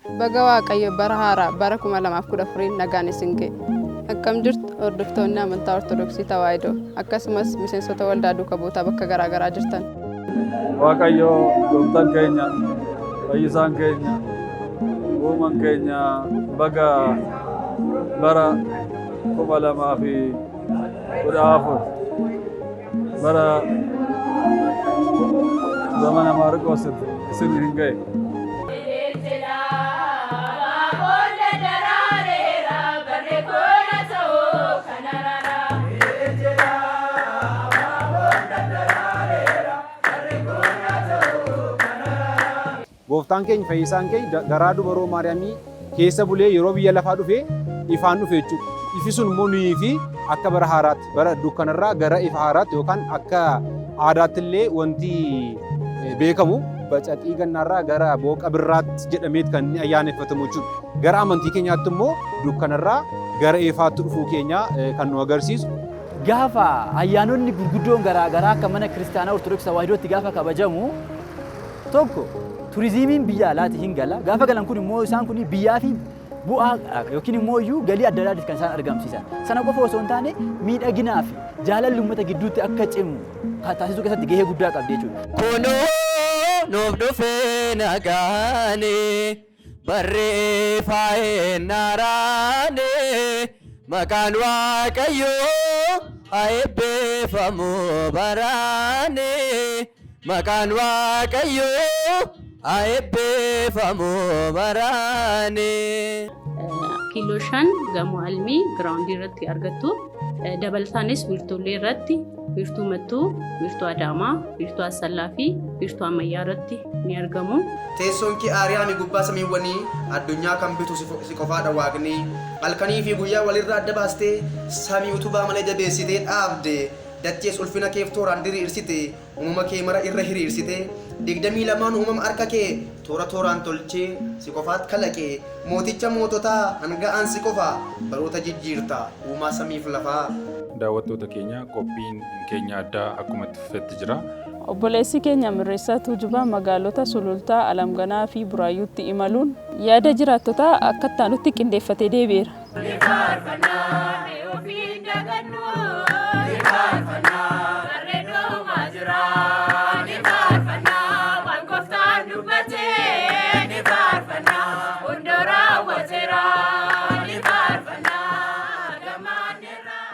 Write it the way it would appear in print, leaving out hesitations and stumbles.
Baga Waaqayyo bara haaraa bara 2014n nagaan isin ga'e. Akkam jirtu hordoftoonni amantaa Ortodoksii Tawaahidoo akkasumas miseensota waldaa duuka buutaa bakka garaa garaa jirtan. Waaqayyo gooftaan keenya fayyisaan keenya uumaan keenya baga bara 2014 bara zamana Maarqoos isin hin ga'e. Gooftaan keenya fayyisaan keenya garaa dubaroo Maariyaamii keessa bulee yeroo biyya lafaa dhufe ifaan dhufe jechuudha. Ifi sun immoo nuyii fi akka bara haaraatti bara dukkanarraa gara ifa haaraatti yookaan akka aadaatti illee wanti beekamu bacaqii gannaarraa gara booqa birraatti jedhameet kan inni ayyaaneffatamu jechuudha. Gara amantii keenyaatti immoo dukkanarraa gara ifaatti dhufuu keenya kan nu agarsiisu. Gaafa ayyaanonni gurguddoon garaa garaa akka mana kiristaanaa Ortodoksii Tawaahidootti gaafa kabajamu tokko turizimiin biyya alaati hin gala. Gaafa galan kun immoo isaan kun biyyaa fi bu'aa yookiin immoo iyyuu galii adda addaatiif kan isaan argamsiisan. Sana qofa osoo hin taane miidhaginaa fi jaalalli uummata gidduutti akka cimu kan taasisuu keessatti gahee guddaa qabdi jechuudha. Kunoo nuuf dhufee nagaani barri faayinaaraani maqaan Waaqayyoo haa eebbifamu baraani maqaan Waaqayyoo haa eebbifamu baraani. Kiiloo 5 gamoo Almii groundii irratti argattu. Dabalataanis wiirtuulee irratti wiirtuu Mattuu, wiirtuu Adaamaa, wiirtuu Asallaa fi wiirtuu Ammayyaa irratti ni argamu. Teessoon kee Aariyaami gubbaa samiiwwanii, addunyaa kan bitu si qofaadha Waaqni. Halkanii fi guyyaa walirraa adda baastee, samii utubaa malee jabeessitee dhaabde. Dachees ulfina keef tooraan diriirsite, uumama kee mara irra hiriirsite. 22n uumama harka kee toora tooraan tolchee, si qofaat kalaqe. Mooticha moototaa, hanga'aan si qofa, baroota jijjiirta, uumaa samiif lafaa. Daawwattoota keenya qophiin keenya addaa akkuma itti fufetti jira. Obboleessi keenya Mirreessaa Tuujubaa magaalota Sulultaa, Alamganaa fi Buraayyuutti imaluun yaada jiraattotaa akka itti aanutti qindeeffatee deebi'eera. Ni faarfanna mee ofiin dagannu.